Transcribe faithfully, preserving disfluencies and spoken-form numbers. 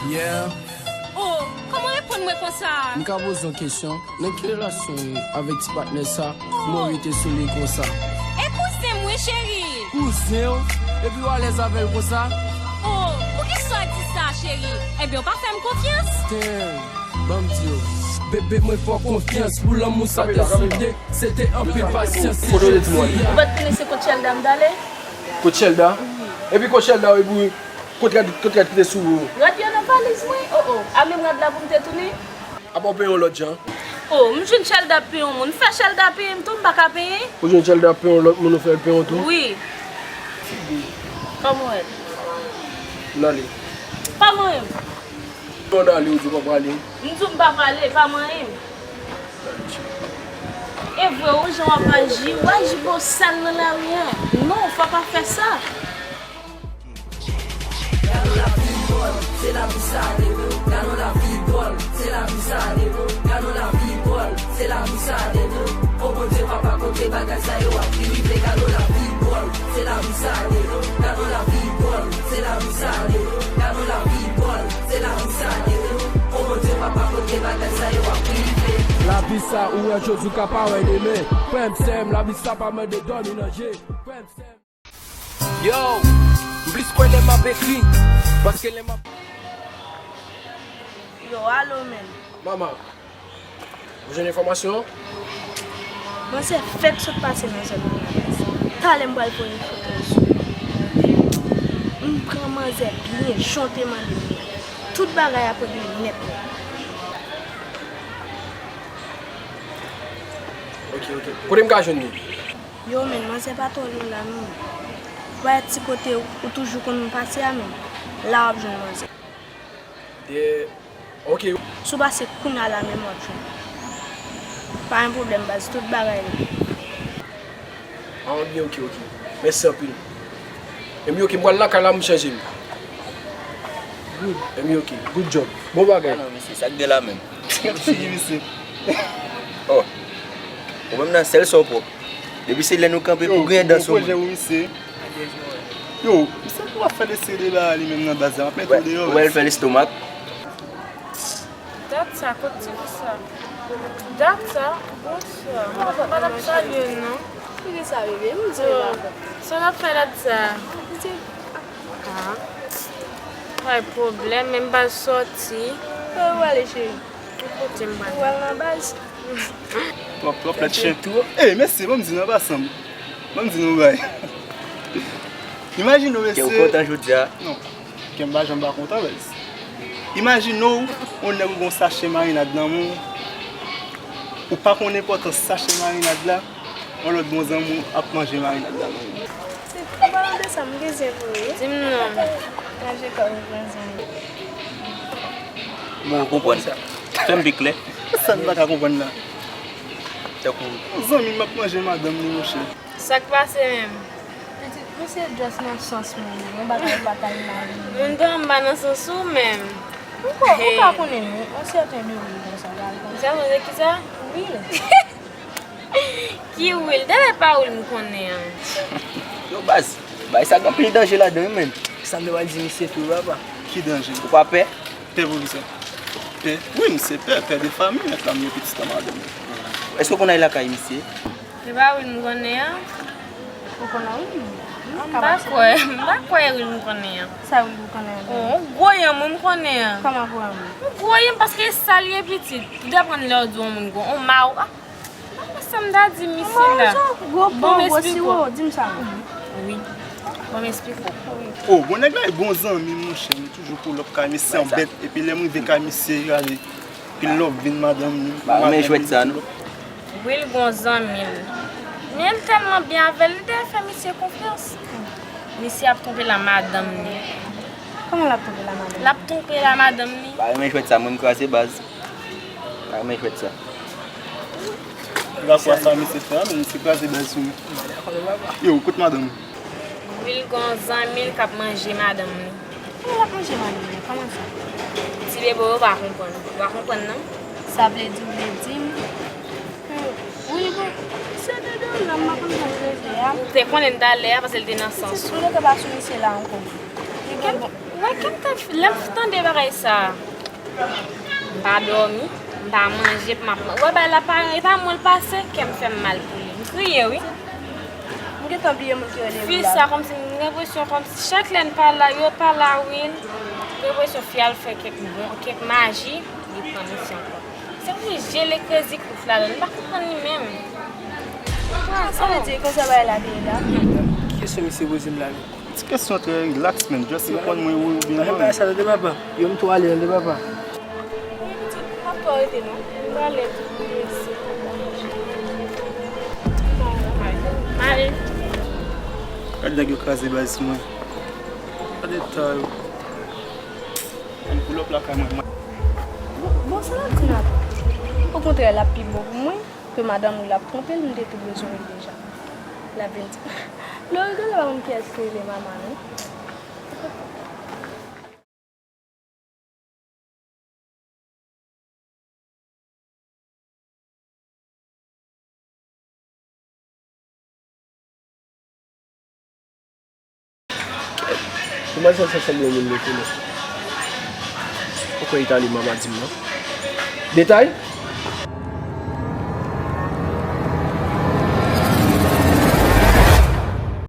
Yeah. Oh, kòman w reponn mwen konsa? M ka poze yon kesyon? Nan ki relasyon w ye avèk ti patnè sa? Kòman w rete sou li konsa? E kouzen m wi, cheri. Kouzen w? Epi w alèz avè l konsa? Oh, poukisa w di sa, cheri? Ebyen, w pa fè m konfyans? Damn. Ban m di w. Bebe, mwen fè w konfyans pou lanmou sa te sonde. Se te anpil pasyans. Kote w te di mwen? Ou pa t konnen se kot Chelda m t ale? Kot Chelda? Epi kot Chelda, epi kot rad, kot rad ki te sou ou? Rad yo nan valiz mwen. Oh, oh. A menm rad la pou m te tounen? Apa w peye yon lòt jan? Oh, m jwenn Chelda ap peye yon moun. Fè Chelda peye m tou, m pa ka peye? Ou jwenn Chelda ap peye yon lòt moun, ou fè l peye w tou? Wi. Pa manyen m. N ale. Pa manyen m. Lè w ale, ou di w pa prale. M di w m pa prale, pa manyen m. E vre wi, jan w ap aji, w aji bosal nan lari a. Non, fò w pa fè sa. Gade yon lavi dwòl, se lavi sa de vre. Gade yon lavi dwòl, se lavi sa de vre. Gade yon lavi dwòl, se lavi sa de vre. O Bondye papa, kote bagay sa yo ap rive? Gade yon lavi dwòl, se lavi sa de vre. Gade yon lavi dwòl, se lavi sa de vre. Gade yon lavi dwòl, se lavi sa de vre. O Bondye papa, kote bagay sa yo ap rive? Lavi sa ou wè jodi w ka pa wè demen. Frè m, sè m, lavi sa pa mande dòmi nan je. Frè m, sè m. Yo, m plis kwè lè m ap ekri, paske lè m ap. Yo, alo, men. Mama, ou jwenn enfòmasyon? Manzè fèk sot pase nan zòn nan la baz. Talè m pral poze foto sou li. M pran manzè byen jan w te mande m nan. Tout bagay ap regle nèt nèt. Ok, ok. Kote m ka jwenn li? Yo, men, manzè pa twò lwen la non. W a ti kote ou toujou konn pase a, men la w ap jwenn manzè. Yeah. Ok. Si w pase kounya la menm w ap jwenn. Pa gen pwoblèm baz, tout bagay regle. Ah, byen, ok, ok. Mèsi anpil. Enben, ok, m pral lakay la, m chanje m. Good. Enben, ok. Good job. Bon bagay. Ah non, mesye, sa k gen la menm? Figi misye. Oh. Ou menm nan sèl sa w pwòp. Depi se lè nou kanpe pou griyen dan sou moun. Yo, misye. Yo, misye tou ap fè lese de la li menm nan baz la. M ap mete w deyò. Ou wè l fè lestomak. Dat sa, kot ti fi sa? Dat sa, bonswa. Mwen pa t ap salye w non. Poukisa bebe? M di w pa. Sa w ap fè dat sa? Ah. Bay pwoblèm, men m pral sòti. Kote w prale cheri? Ou kote m pral? Ou pral nan baz? Twòp, twòp lèt chen. Ey, mesye, ban m di nou an pasan. Ban m di nou yon bagay. Imajine w, mesye. Kè w kontan jodi a? Non. Kè m pa janm pa kontan, baz. Imajine w, yon nèg ou gen yon sachè marinad nan men w. Ou pa konn enpòtans sachè marinad la. Yon lòt bon zanmi w ap manje marinad la. An palan de sa, m gen zen pou ou wi. Di m non. Manje kòb ou pran zanmi. Bon, ou konprann. Fè m pi klè. Sa n pa ka konprann la. Tankou. Zanmi m ap manje madanm li, monchè. Sa k pase menm? Pitit, misye just nan sans mwen, yon bagay ou pa ta imajine. Moun pa anba nan sans ou menm. Ou ka, ou ka konnen wi, yon sèten de wi konsa, bagay konsa. Sa manje kisa? Wi. Ki wil? Dèlè pa wil m konnen an. Yo baz, bay sa gen anpil danje ladan wi menn. Sa m te pral di misye tou wi papa. Ki danje? Ou pa pè? Pè pou kisa? Pè? Wi, m se pè, pè de fanmi, mèt la m gen pitit an madanm. Èske w konn al lakay misye? Se pa wil m konnen an. Ou konnen wi. M pa kwè, m pa kwè wil m konnen an. Sa wil ou konnen an? Oh, yon gwo yanm wi m konnen an. Kòman gwo yanm? Yon gwo yanm paske sa l ye pitit. Ou te pran lè w di yon moun gwo, yon maw. Ah, sa m ta di misye la. Gwo pon, gwo siwo, di m sa. Wi. Bon, m esplike w. Oh, bon nèg la e bon zanmi m, monchè, nou toujou pull up kay misye an bèt, epi lè m rive kay misye, gade, pil love vin madanm li. Pa renmen jwèt sa non. Wil gon zanmi l. Men l tèlman byen avè l, li te fè misye konfyans. Misye ap twonpe la madanm li. Kòman l ap twonpe la madanm? L ap twonpe la madanm li. Pa renmen jwèt sa, moun kraze baz. Pa renmen jwèt sa. Rapò sa misye fè a, men misye kraze bèl sou mwen. Yo, kote madanm ou? Wil gon zanmi l k ap manje madanm li. Kòman l ap manje madanm li? Kòman sa? Ti bebe, ou pa konprann. Ou pa konprann non. Sa vle di ou vle di m ke Wil gon, misye te deyò la, m pa konn jan l rete a. Ou te konnen talè a paske l te nan sans ou. Ou rete pa sou misye la ankò. Li gen bon. Wè, kè m t ap, lè m tande bagay sa a, m pa dòmi, m pa manje, m ap, wè, bagay la pa, e pa mwen l pase, kè m fè m mal pou li. M kriye, wi. M gentan bliye moun ki rele Fi Vila. Sa, kòmsi, m gen enpresyon, kòmsi, chak lè n pa la, yo pa la, wi. M gen enpresyon fi a al fè kèk bon, kèk maji, li pran misyon ankò. Se pou jele krezi kouf la, m pa konprann li menm. Sa vle di, konsa bagay la te ye la? Ki kesyon misye poze m la menm? Ti kesyon trè rilaks, man. Just reponn mwen wi oubyen non. Bagay sa tande papa. Yo m tou ale tande papa. Wi, pitit, m ap tou arete non. M prale tou prese. Male. Gad nèg yo kraze baz sou mwen. Gad eta yo. Ann pull up lakay mwen. Bon, bon, sa l ap di m la tou? Okontrè, l ap pi bon pou mwen ke madanm ou l ap twonpe l, m te tou bezwen l deja. L ap vin di, lè w rigole, pa konn kiyès ki rele manman, non. Kòman sa, sa sanble yon moun m konnen? Poko Itali, mama di m non. Detay?